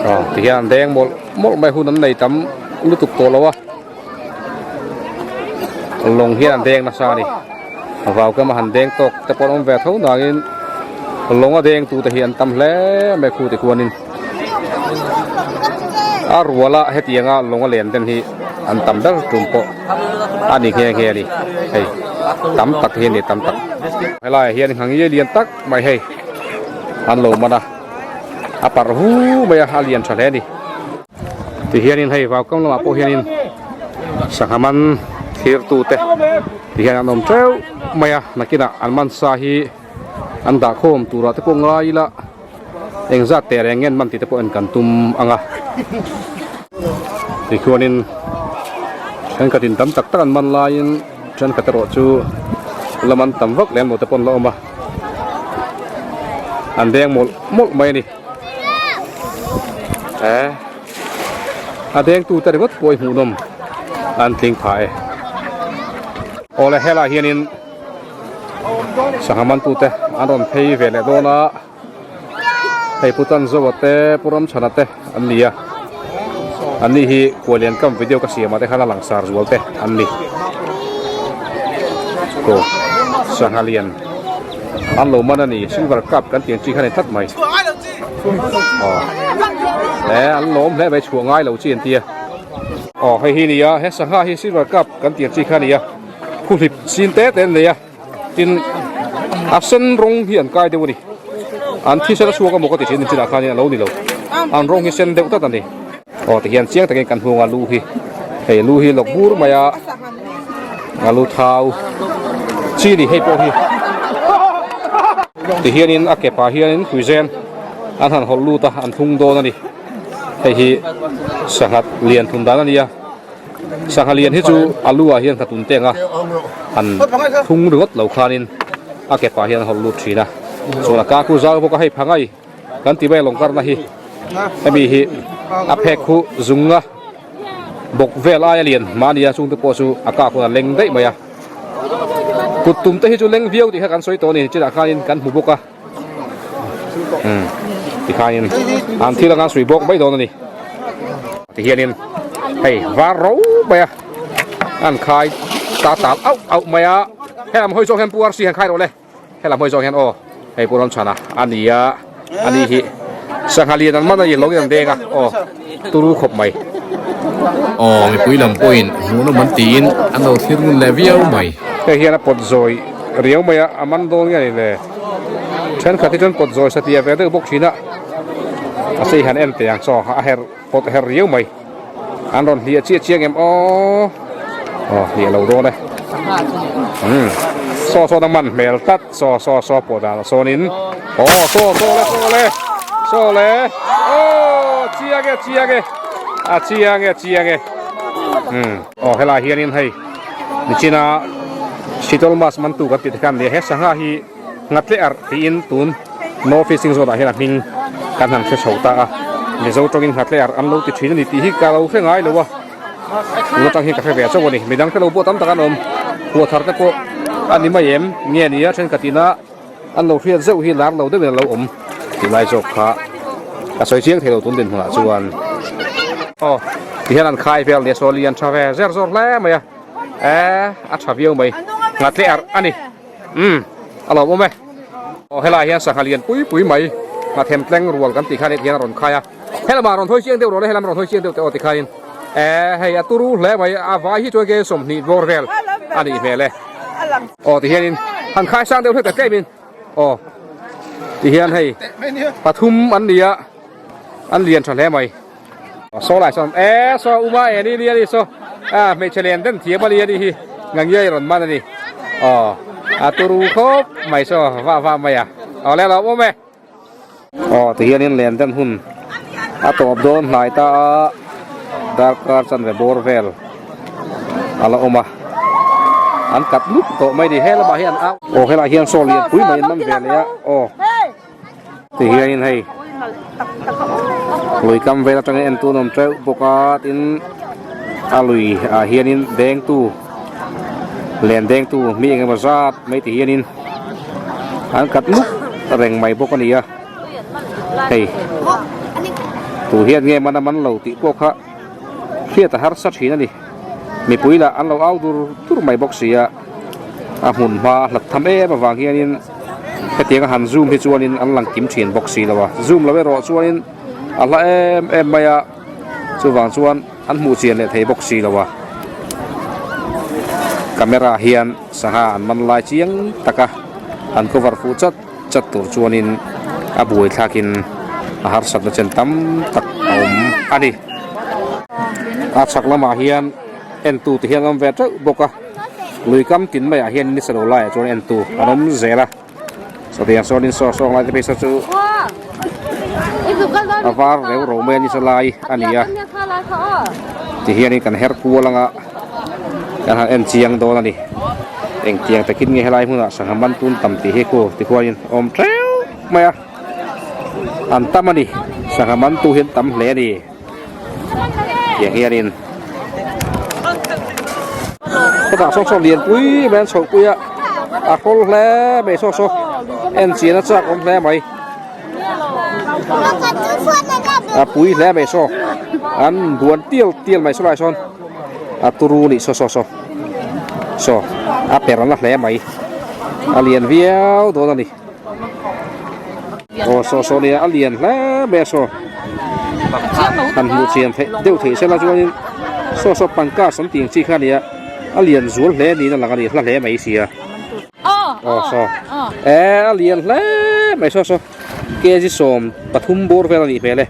aw ti hian an deng mawlh mawlh mai hun an nei tam lutuk tawh lo a. Lawng hian an deng nasa a ni vau kema han deng tawk te pawh an awm ve tho nangin lawng a deng tute hi an tam hle mai khu ti khuanin a ruala hetianga lawng a len den hi an tam ber tum pawh a ni nghe nghe a ni hei tam tak hi a ni tam tak helaiah hian nghangei lian tak mai hei an lo man a a parh hu mai a a lian tha hle a ni. Tihianin hei vaukam lamah pawh hianin sangha man thlir tute tihian an awm teuh mai a nakinah an man sa hi an dah khawm turah te pawh ngai ila engzat teh reng nge an man tih te pawh en kan tum ang a tichuanin thenkhatin tam tak tak an man laiin thenkhat erawh chu la man tam vak lem lo te pawh an la awm a an deng mawlh mawlh mai a ni. Eh a dengtu te ringawt pawh hi hmuhnawm an tling phah e awle helaiah hianin sangha mantute an rawn phei ve leh dawn a hei pu Tanzoa te pu Ramchhana te an ni a an ni hi Kualian kam video ka siam ah te khan a langsar zual te an ni aw sangha lian. An lo man a ni, silver cup kan tih ang chi kha a ni tlat mai. Aw he an lawm hle mai chhuah ngai lo chi an tia. Aw hei hi nia he sangha hi silver cup kan tih ang chi kha a ni a phuhlip sin te te an nei a tin a sen rawng hi an kai deuh a ni an thisen a chhuak emaw ka ti thin chinah khanin a lo ni lo an rawng hi sen deuh tlat a ni. Aw tihian chiang takin kan hung a lu hi hei lu hi lawk bur mai a a lu thau chi ni hei pawh hi tihianin a ke pah hianin hruizen an han hawlh lut a an thlung dawn a ni hei hi sangha lian thun dan a ni a sangha lian hi chu a lu ah hian nghatun teng a han thlung ringawt lo khanin a ke pah hian an hawlh lut thin a chuan a ka khu zau bawk a hei phangai Kan ti mai lawng karna hi hemi hi a phek khu zunga bawk vel aia lian mahni a chungte pawh chu a kak hun a leng daih mai a kut tum te hi chu leng viau tih kha kan sawi tawh a ni chinah khanin kan hmu bawk a umm tikhanin an thil anga sui bawk mai dawn a ni tihianin hei var ro mai a an khai ta tal auh auh mai a helam hawi zawk hian pu arsi han khai rawh le. Helam hawi zawng hian aw hei pawh rawn chhan a a ni a a ni hi sangha lian an man a ni lo in an deng a aw turu khawp mai. Aw mipui lam pawhin hmuhnawm an tiin an lo thlir ngun leh viau mai. Hei hian a pawt zawi riau mai a a man dawn nge a ni le thenkhat hi chuan pawt zawi satliah ve deuh bawk thin a a sei han en teh ang chaw a herh pawt herh riau mai. An rawn hliah chiah chiang em aw aw hliah lo dawn e umm saw sawn a man hmel tlat saw saw saw pawh dan ah sawnin aw saw saw le saw le saw le aw chiang e chiang e a chiang e chiang e umm aw helai hianin hei nichina sitol mas man tu kan tih te khan nia he sangha hi Nghatle arh tiin tun No Fishing Zone ah hian a hming kan han hre chho ta a, Mizo tawngin nghatle arh an lo ti thin a ni tih hi ka lo hre ngai lo a, tun atang hian ka hre ve chauh a ni. Midang te lo pawh tam tak an awm, khuah thar te pawh a ni mai em nge ni a thenkhat ina an lo hriat zeuh hi lar lo deuhin a lo awm tih lai zawk kha ka sawi chiang thei lo tun dinhmunah chuan. Aw tihian an khai vel nia saw lian tha ve zer zawr hle mai a, e a tha viau mai nghatle arh a ni. Umm a lo awm e. Aw helai hian sangha lian pui pui mai nghathem tleng rual kan tih khan heti hian a rawn khai a. Helamah rawn hawi chiang deuh rawh le helam rawn hawi chiang deuh teh aw ti khain e hei a turu hle mai a vai hi chuan ke 20 bawr vel a nih hmel e. Aw ti hianin han khai sang deuh hlek ta tlemin aw ti hian hei pathum an ni a an lian tha hle mai. Saw lai sawn e saw uma e ni ni a ni saw a hmeichhe len den thiam a ni a ni hi ngangiai rawn man a ni aw a turu khawp mai saw vah vah mai a aw le lo awm e aw ti hianin len den hun a tawp dawn hnai ta a darkar chanve bawr vel a la awm a an kat lup tawh mai ni he lamah hian a aw helai hian saw lian pui mai an man ve leh a aw. Ti hianin hei lui kam vel atangin en tun a awm teuh bawk a tin a lui ah hianin dengtu len dengtu mi eng emaw zat mai ti hianin an kat nuk reng mai bawk a ni a hei tu hian nge man a man lo tih pawh kha hriat a harsa thin a ni mipui lah an lo au dur dur mai bawk si a a hmun hma hlat tham em avang hianin. Hetiang a han zoom hi chuanin an lang kim thin bawk si lo a, zoom lo erawh chuanin a hla em em mai a, chuvang chuan an hmuh chian leh thei bawk si lo a. Camera hian sangha an man lai chiang tak a, an cover fuh chat chat tur chuanin a buai thlakin a harsatna chen tam tak a awm a ni. A chhak lamah hian entu te hian an awm ve teuh bawk a. Lui kam tin maiah hian ni salo laiah chuan en tur an awm zel a sawtiang sawn in saw sawng lai te phei saw chu a var reu ro mai a ni sawlai a ni a ti hianin kan her kual anga kan han en chiang dawn a ni engtiang takin nge helai hmunah sangha man tun tam tih hi khu tikhuanin a awm teuh mai a an tam a ni sangha man tu hi an tam hle a ni. Tiang hianin khawtah saw saw lian pui mai an chhoh pui a a hrawl hle mai saw saw en chian a chak awm hle mai a pui hle mai saw an buan tial tial mai saw lai sawn a turu nih saw saw saw saw a per na hle mai a lian viau dawn a ni. Aw saw saw nia a lian hle mai a saw han hmuh chian theih deuh theih sela chuanin saw saw pancas an tih ang chi kha ania a lian zual hle niin a lang a ni hla hle mai sia aw saw eh a lian hle mai saw saw kg 13 bawr vel a nih hmel e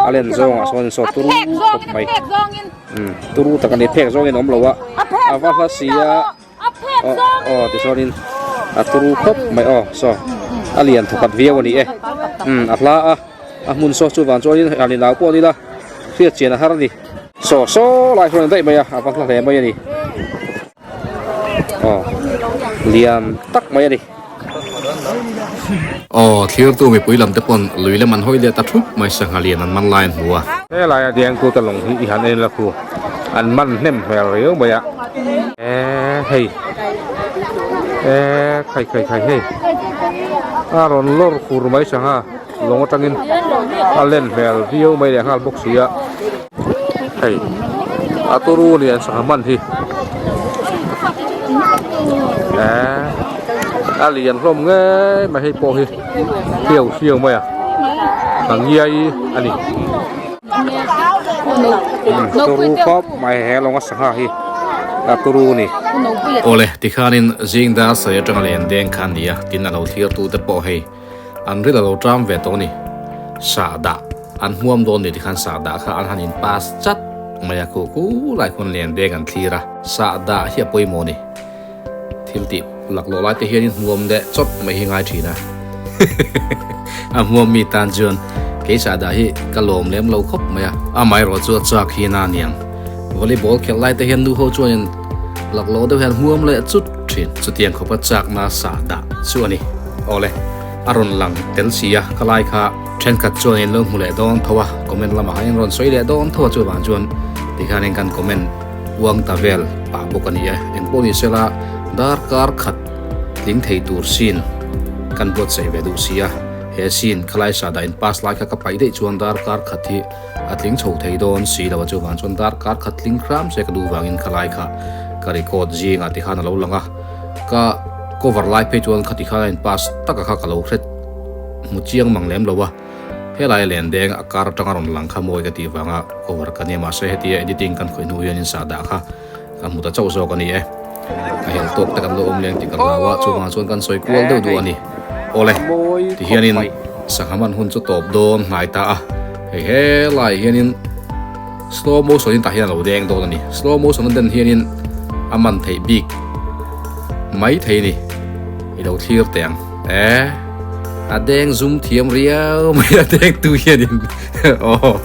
a len zawngah sawn saw turu khawp mai turu tak a ni phek zawngin a awm lo a a va hla si a. Aw aw tichuanin a turu khawp mai aw saw a lian thawkhat viau a ni e umm a hla a a hmun saw chuvang chuanin han inau pawh a ni la hriat chian a har a ni saw saw lai sawn daih mai a a va hla hle mai a ni aw lian tak mai a ni. Aw thlirtu mipui lam te pawn lui lam an hawi leh ta thup mai sangha lian an man lai an hmu a. Helai a dengtu te lawng hi i han en la khu an man hnem hmel riau mai a eee hei eee khai khai khai hei a rawn lawr fur mai sangha lawng atangin a len hmel viau mai leh nghal bawk si a hei a turu a ni an sangha man hi eee a lian hlawm ngei mai hei pawh hi hriau hriau mai a a ngiai a ni turu khawp mai he lawnga sangha hi a turu a ni. Awle tikhanin zing dar sawi atanga len deng kha a ni a tin a lo thlir tu te pawh hei. An ril a lo ṭam ve tawh a ni. Sahdah an hmuam dawn ni tikhan sahdah kha an han in pass chat mai a, khuh khu lai khuan len beng an thlir a. Sahdah hi a pawimawh a ni. Thil tih laklawh lai te hianin hmuam leh chawt mai hi ngai thin a. A hmuam mi tan chuan kei sahdah hi ka lawm lem lo khawp mai a. Amaherawh chu a chak hi na aniang. Volleyball khelh lai te hian nu ho chuanin laklawh deuh hian hmuam leh chut thin. Chutiang khawpa chakna sahdah chu a ni. Awle, a rawn lang tel si a, ka lai kha thenkhat chuan in lo hmu leh dawn tho a, comment lamah khan in rawn sawi leh dawn tho a chuvang chuan tikhianin kan comment uang ta vel pah bawk a ni e. Engpawh ni sela darkar khat tling thei tur scene kan buatsaih ve duh si a, he scene khalai sahdah in pass lai kha ka paih daih chuan darkar khat hi A tling chho thei dawn si lo a chuvang chuan darkar khat tling hram se ka duh vangin khalai kha ka record zingah tikhan a lo lang a, ka cover lai phei chuan khati khan a in pass taka kha ka lo hret hmu chiang mang lem lo a, helai a len deng a kar atanga rawn lang kha mawi ka tih vanga cover ka nia mahse hetia editing kan khawih hnu hian in sah dah kha ka hmu ta chauh zawk a ni e, ka helh tawk te kan lo awm leng tih ka hlau a chuvang chuan kan sawi kual deuh duh a ni. Awle tihianin sangha man hun chu tawp dawn hnai ta a, hei helaiah hianin slow motion in tah hian a lo deng dawn a ni, slow motion a den hianin a man theih bik mai thei a ni, i lo thlir teh ang e a deng zum thiam riau mai a deng tu hianin aw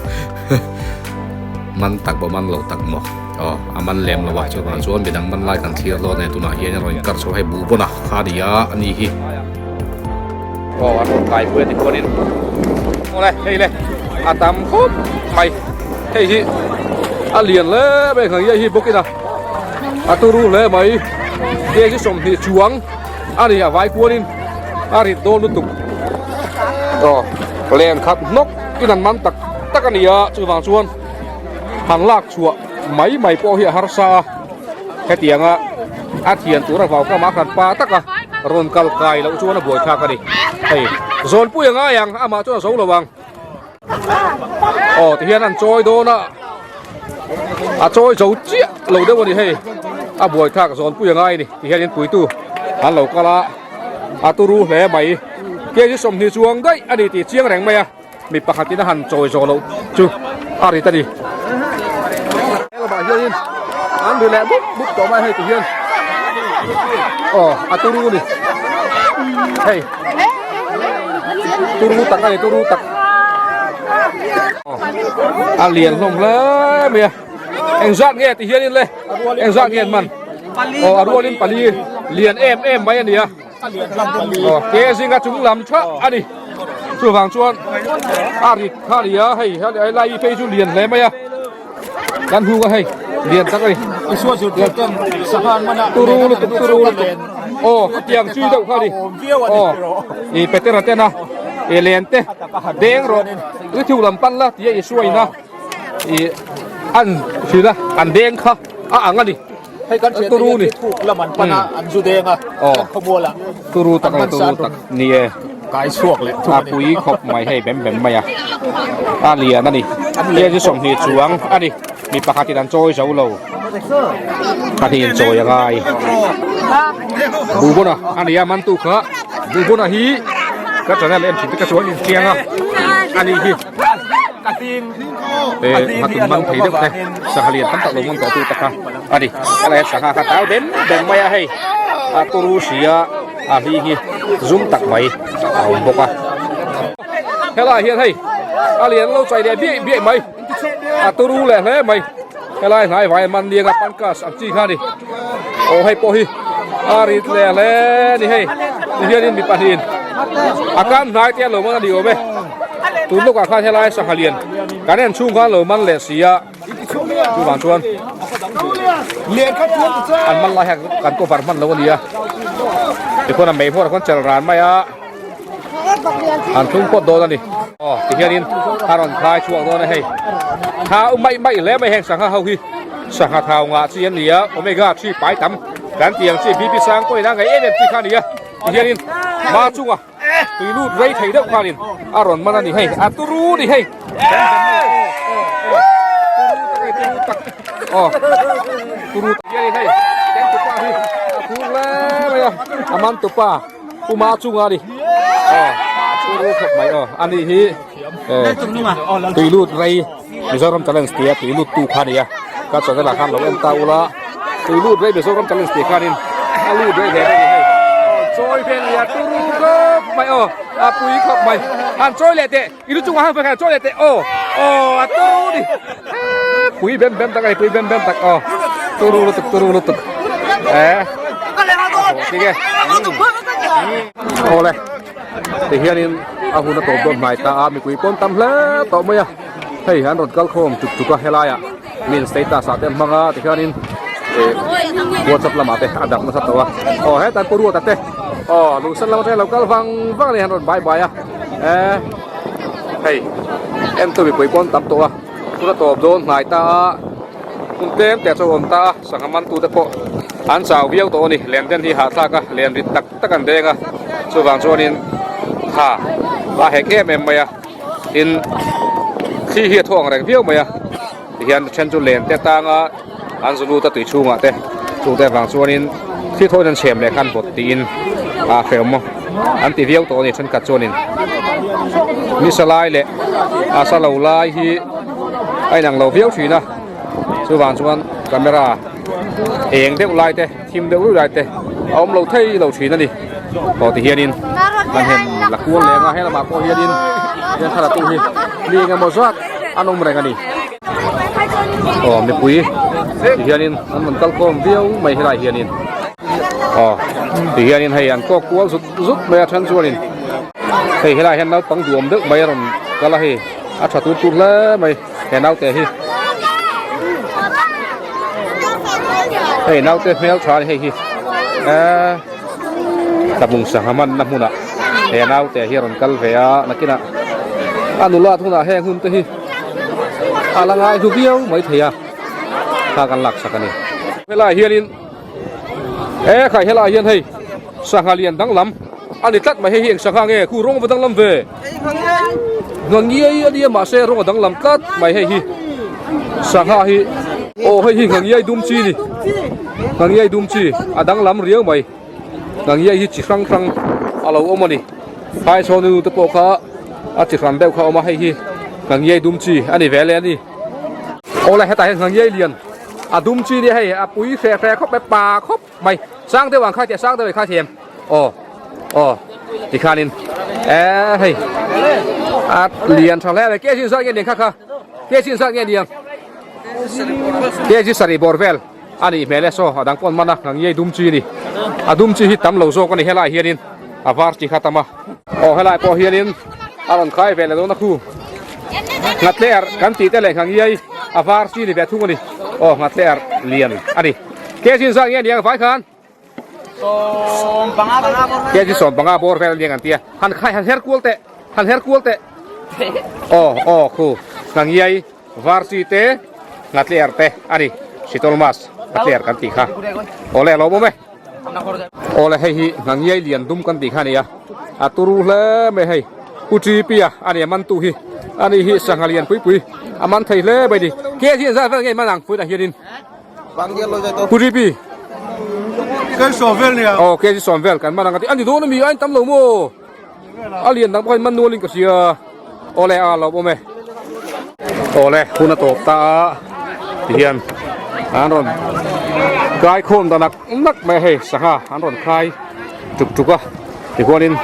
man tak maw man lo tak maw aw a man lem lo a chuvang chuan midang man lai kan thlir dawn e tunah hian a rawn inkar chho hei buh pawn a kha ni a a ni hi. Aw an rawn kai pui a ti khuanin awle hei le a tam khawp mai hei hi a lian hle mai nghang hi bawk in a a turu hle mai kg 20 chuang a ni a vai kualin a rit dawn lutuk aw len khat hnawk in an man tak tak a ni a chuvang chuan han lak chhuah mai mai pawh hi a harsa a hetianga a thian tura vau kama khan pa taka rawn kal kai loh chuan a buai thlak a ni hei zawnpui a ngai ang amah chuan a zo lo ang aw tihian an chawi dawn a a chawi zo chiah lo deuh a ni hei a buai thlak zawnpui a ngai a ni tihian in puitu an lo kal a a turu hle mai kg 20 chuang daih a ni tih chiang reng mai a. Mi pakhatin a han chawi zawh loh chu a rit a ni. He lamah hianin an ri leh bup bup tawh mai hei ti hian aw a turu a ni hei turu tak a ni turu tak a lian hlawm hle mai a engzat nge ti hianin le engzat nge an man aw a rualin pali lian em em mai a ni a. Aw ke zinga chung lam tha a ni chuvang chuan a rit kha a ni a hei helai phei chu lian hle mai a kan hung a hei lian tak a ni turu lutuk turu lutuk aw khatiang chui deuh kha a ni aw i petera ten a i len te deng rawh i thiu lam pan la tia i suaina i an hrilh a an deng kha a ang a ni. Hei kan thian turu ni thuk lam an pan a an zu deng a kan khawmual ah turu tak ani turu tak ni e. kai chhuak leh thung a pui khawp mai hei bem bem mai a a lian a ni kg 20 chuang a ni mi pakhat in an chawi zo lo pahnih in chawi a ngai Bubona a ni a mantu kha Bubona hi ka channel en thin te ka chuan inchiang a a ni hi eh nghatun man thei deuh te sangha lian tam tak lo man tawh tu tak kha a ni a la sangha kha tau bem bem mai a hei a turu sia a hli hi zum tak mai a awm bawk a helai hian hei a lian lo chai leh biaih biaih mai a turu leh hle mai helai hnai vai man lianga pancas ang chi kha a ni aw hei pawh hi a rit leh hle a ni hei tihianin mi pahnihin a kan hnai te a lo man a ni awm e tun lawkah khan helai sangha lian kan en chhung khan lo man leh si a chuvang chuan an man lai hian kan cover hman lo a ni a tikhuan a mei hmuar khuan chel ran mai a an thlung pawt dawn a ni aw tihianin a rawn khai chhuak dawn a hei thau mai mai hle mai heng sangha ho hi sangha thau ngah chi an ni a omega 3 pai tam kan tih ang chi BP sang pawhin a ngaih em em chi kha a ni a tihianin hma chunga tui lut rei thei deuh khanin a rawn man a ni hei a turu ni hei turu tak aw turu tak hianin hei kan tupa hi a phur hle mai a a man tupa puma chunga a ni aw turu khawp mai aw a ni hi tui lut rei Mizoram Challenge tia tui lut tu kha a ni a ka channel ah khan lo en ta ula tui lut rei Mizoram Challenge tih khanin a lut rei hle mai a ni hei chawi vel nia turu khawp mai aw a pui khawp mai han chawi leh teh i lu chungah han han chawi leh teh aw aw a turu ni pui bem bem tak a ni pui bem bem tak aw turu lutuk turu lutuk eh tige awle tihianin a hun a tawp dawn hnai ta a mipui pawn tam hle tawh mai a. Hei an rawn kal khawm tuk tuk a helaiah min status ah te an hmang a tikhianin eh whatsapp lamah te a darh nasa tawh a aw hetah pu Ruata te aw lungsen lam atangin a lo kal vang vang a ni an rawn bai bai a eh hei entu mipui pawh an tam tawh a tuna tawp dawn hnai ta a hun tlem te chu a awm ta a sangha man tute pawh an chau viau tawh a ni len den hi hahthlak a len rit tak tak an deng a chuvang chuanin tha a hek em em mai a. Tin, thli hi a thaw ang reng viau mai a, tihian then chu len te tanga an zu lut a tui chhungah te chungte avang chuanin thli thaw in an chhem leh khan bawt tiin a hrehawm a an ti viau tawh a ni thenkhat chuanin ni sa lai leh a sa lo lai hi a inang lo viau thin a chuvang chuan camera eng deuh lai te. Thim deuh reuh lai te a awm lo thei lo thin a ni. Aw ti hianin an hem la kual leh anga helamah pawh hianin hian thla tu hi mi engemaw zat an awm reng a ni. Aw mipui ti hianin an rawn kal khawm viau mai helai hianin. Aw ti hianin hei an kawk kual zut zut mai a then chuanin hei helai hian naupang duhawm deuh mai a rawn kal a hei a tha tur tur hle mai he naute hi. Hei naute hmel tha a ni hei hi eee tlabung sangha manna hmunah he naute hi a rawn kal ve a nakinah a nulat hunah heng hun te hi a la ngai hlu viau mai thei a thla kan lak sak a ni. Helaiah hianin he khai helaiah hian hei sangha lian danglam a ni tlat mai hei hi eng sangha nge khu rawng va danglam ve. Ngangiai a nia mahse rawng a danglam tlat mai hei hi sangha hi aw hei hi ngangiai dum chi ni ngangiai dum chi a danglam riau mai ngangiai hi chi hrang hrang a lo awm a ni phaichhawn nu te pawh kha a chi hran deuh kha a awm a hei hi ngangiai dum chi a ni ve leh a ni awle hetah hian ngangiai lian a dum chi nia hei a pui hreh hreh khawp mai pa khawp mai sang deuh ang kha tih sang deuh ang kha thiam aw aw tikhanin eh hei a lian tha hle mai kg zat nge niang kha kha kg zat nge niang kg sarih bawr vel a nih hmel e saw a dang pawn man a ngangiai dum chi ni a dum chi hi tam lo zawk a ni helai hianin a var chi kha tam a aw helai pawh hianin a rawn khai ve leh dawn a khu nghatler kan tih te leh ngangiai a var chi ni ve thung a ni aw nghatler lian a ni kg zat nge niang vai khan Kg 15 bawr vel aniang an tia han khai han her kual teh han her kual teh aw aw khu ngangiai varchi te ngatler te ani sitol mas ngatler kan tih kha awle a lawmawm e awle hei hi ngangiai lian dum kan tih kha ania. A turu hle mai hei Pu Ṭipia a nia man tu hi ani hi sangha lian pui pui a man thei hle mai ni. Ke hi engzat vel nge man ang puitah hianin Pu Ṭipi Aw kg sawm vel kan man ang a ti a ni dawn ami a intam lo maw a lian dang pawh hian man nualin ka hria awle a lo awm e awle hun a tawp ta a tihian an rawn kai khawm ta nak nak mai a hei sangha an rawn khai tuk tuk a tichuanin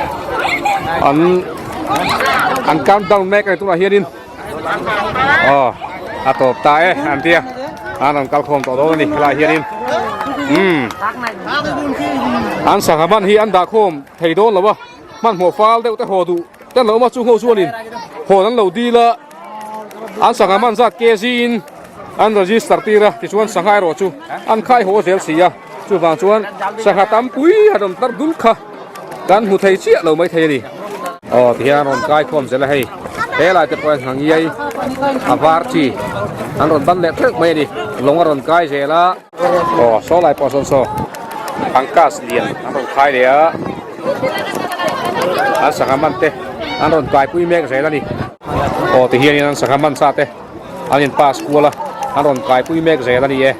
an an count down mek a ni tunah hianin aw a tawp ta e an tia an rawn kal khawm tawh dawn a ni helaiah hianin umm an sangha man hi an dah khawm thei dawn lo a hmanhmawh fal deuh te haw duh te an lo awm a chung ho chuanin hawn an lo dil a an sangha man zat kg in an register tir a tichuan sangha erawh chu an khai haw zel si a chuvang chuan sangha tam pui han rawn tar dul kha kan hmu thei chiah lo mai thei a ni. Aw tihian an rawn kai khawm zel a hei helai te pawh hian hangiai a var chi an rawn ban leh teuh mai a ni lawng a rawn kai zel a. Aw saw lai pawh sawn saw angkas lian an rawn khai leh a an sangha man te an rawn kaipui mek zel a ni aw ti hianin an sangha man sa te an in pass kual a an rawn kaipui mek zel a ni e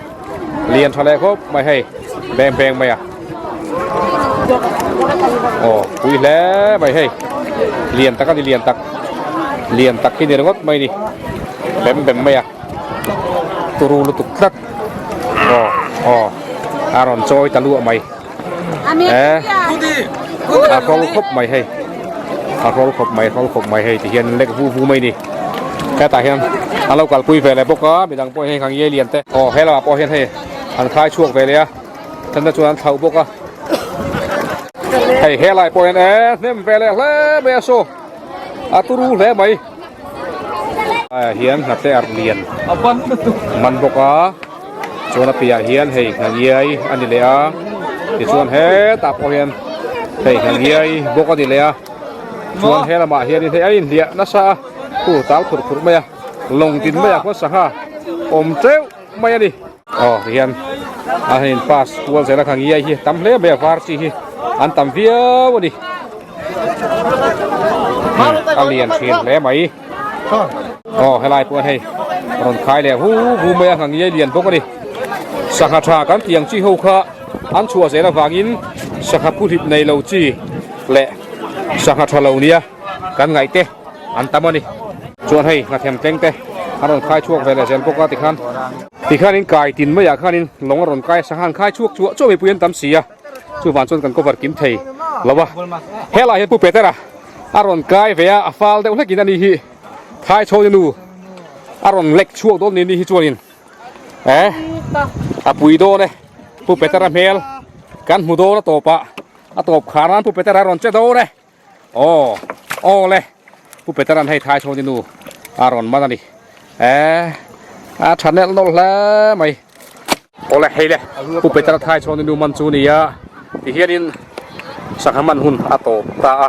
lian tha leh khawp mai hei beng beng mai a aw pui hle mai hei lian tak a ni lian tak lian tak hi ni ringawt mai a ni bem bem mai a turu lutuk tlat. Aw aw a rawn chawi ta luah mai eh a hrawl khawp mai hei a hrawl khawp mai hrawl khawp mai hei ti hian lek vu vu mai ni hetah hian an lo kalpui ve leh bawk a midang pawh hian heng ang lian te aw he lamah pawh hian hei an khai chhuak ve leh a then te chuan an thlauh bawk a hei helai pawh hian eh hnem ve leh hle mai a saw a turu hle mai. Ah hian hnate ar lian man bawk a chuan a piahah hian hei hnangiai a ni leh a tichuan hetah pawh hian hei hnangiai bawk a ni leh a chuan he lamah hianin hei a inhliah nasa a khu tal khurh khurh mai a lawng tin maiah khuan sangha awm teuh mai a ni. Aw tihian a hei in pass kual zel a kha ngiai hi tam hle mai a var chi hi an tam viau a ni a lian thin hle mai aw helai pawh hei rawn khai leh hu hu mai a ngiai lian bawk a ni sangha tha kan tih ang chi ho kha an chhuah zel avangin sangha phuhlip nei lo chi leh sangha tha lo nia kan ngaih te an tam a ni chuan hei hnathem tleng te an rawn khai chhuak ve leh zel bawk a tikhan tikhanin kai tin maiah khanin lawng a rawn kai a sangha an khai chhuak chuah chuah mipui an tam si a chuvang chuan kan cover kim thei lo a helaiah hian pu Petera a rawn kai ve a a fal deuh hlekin ani hi thai chho nu a rawn lek chhuak dawn ni ni hi chuanin eh a pui dawn e pu Petera hmel kan hmu dawn a tawpah a tawp khar nan pu Petera a rawn che dawn e. Aw aw le Pu Peter-a'n hei thai chhawni nu a rawn man a ni eh a tha nelh nawlh hle mai aw le hei le Pu Peter-a thai chhawni nu man chu a ni a tihianin sangha man hun a tawp ta a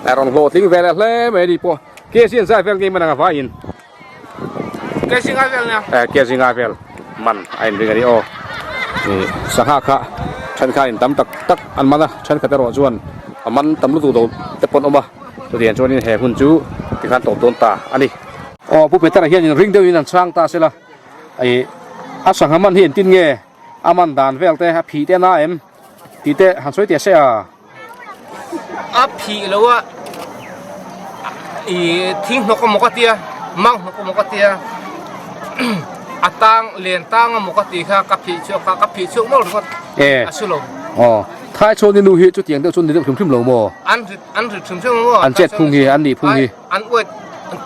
a rawn hlawhtling ve leh hle mai a ni pawh kg an zai vel ngei man ang a vaiin kg nga vel nia eh kg nga vel man a inring a ni aw ih sangha kha thenkhat in tam tak tak an man a thenkhat erawh chuan a man tam lutuk lo te pawh an awm a chutiang chuanin he hun chu tikhan tawp dawn ta a ni. Aw Pu Petera hian inring deuhin an chhang ta sela ih a sangha man hi engtin nge a man dan vel te a phih te a na em tih te han sawi teh se a. A phih lo a ih thing hnawk emaw ka tia mang hnawk emaw ka tia a tang len tang emaw ka tih kha ka phih chhuak a ka phih chhuak mawlh ringawt a su lo. Aw thai chhuan i nu hi chutiang deuh chu ni deuh hrim hrim lo maw? An rit an rit hrim hrim maw? An chet phung hi an nih phung hi. An uai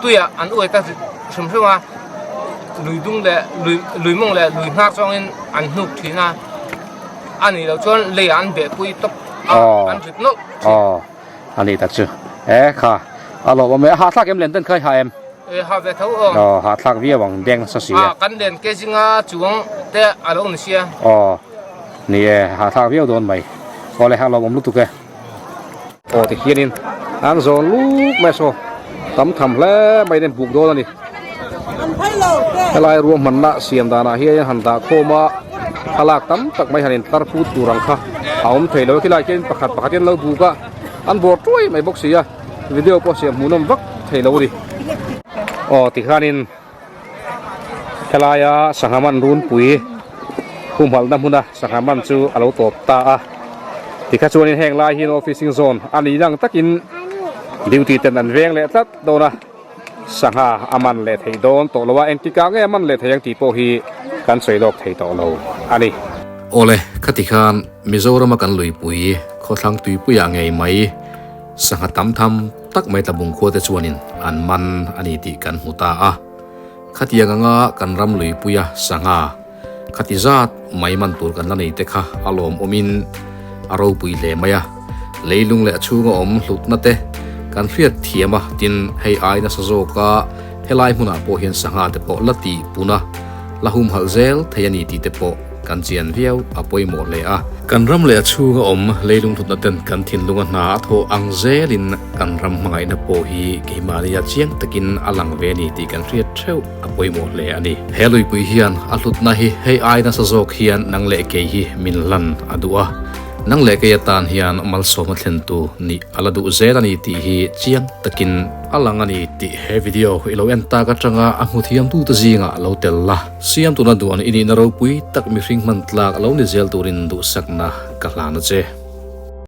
tuiah an uai ta rit hrim hrim a lui dung leh lui lui mawng leh lui hnar zawngin an hnuk thin a. A nih loh chuan leiah an beh pui tawp a, an rit nawlh thin. Aw, a nih tak chu. E kha, a lawm awm e. A hahthlak em len ten kha i hah em? E hah ve tho aw. Aw, hahthlak viau ang deng nasa si e. A, kan len ke zinga chuang te a lo ni sia. Aw, ni e, hahthlak viau dawn mai. Aw le, a lawm awm lutuk e. Aw tikhianin an zawn luk mai a saw tam tham hle mai in buk dawn a ni. Helai ruahmanna siam danah hian han dah khawm a thlalak tam tak mai han in tar put tur ang kha a awm thei lo a khilai khian pakhat pakhat hian an lo buk a. An bawr tuai mai bawk si a, video pawh siam hmuhnawm vak thei lo a ni. Aw tikhanin helaia sangha man runpui humhalhna hmuna sangha man chu a lo tawp ta a. Tikha chuanin heng lai hi no fishing zone a nih ang takin duty ten an veng leh tlat dawn a. Sangha a man leh thei dawn tawh lo a, engtikah nge a man leh thei ang tih pawh hi kan sawi lawk thei tawh lo a ni. Awle, khati khan Mizorama kan luipui khawthlang tuipuiah ngei mai sangha tam tham tak mai tlabung khua te chuanin an man a ni tih kan hmu ta a. Khatiang anga kan ram luipuia sangha khati zat mai man tur kan la nei te kha a lawmawmin a ropui hle mai a. Leilung leh a chhunga awm hlutna te kan hriat thiam a, tin hei ai nasa zawka helai hmunah pawh hian sangha te pawh la tih pun a, la humhalh zel thei a ni tih te pawh kan chian viau a pawimawh hle a. Kan ram leh a chhunga awm leilung hlutna ten kan thinlunga hna a thawh ang zelin kan ram hmangaihna pawh hi keimahnia chiang takin a lang ve a ni tih kan hriat theuh a pawimawh hle a ni. He luipui hian a hlutna hi hei ai nasa zawk hian nang leh kei hi min hlan a duh a. Nang leh kei atan hian malsawmna thlentu nih a la duh zel a ni tih hi chiang takin a lang a ni tih he video i lo en tak atanga a hmu thiamtute zingah lo tel la. Siam tuna duan i nihna ropui tak mihring hman tlak lo ni zel turin duhsakna ka hlan a che.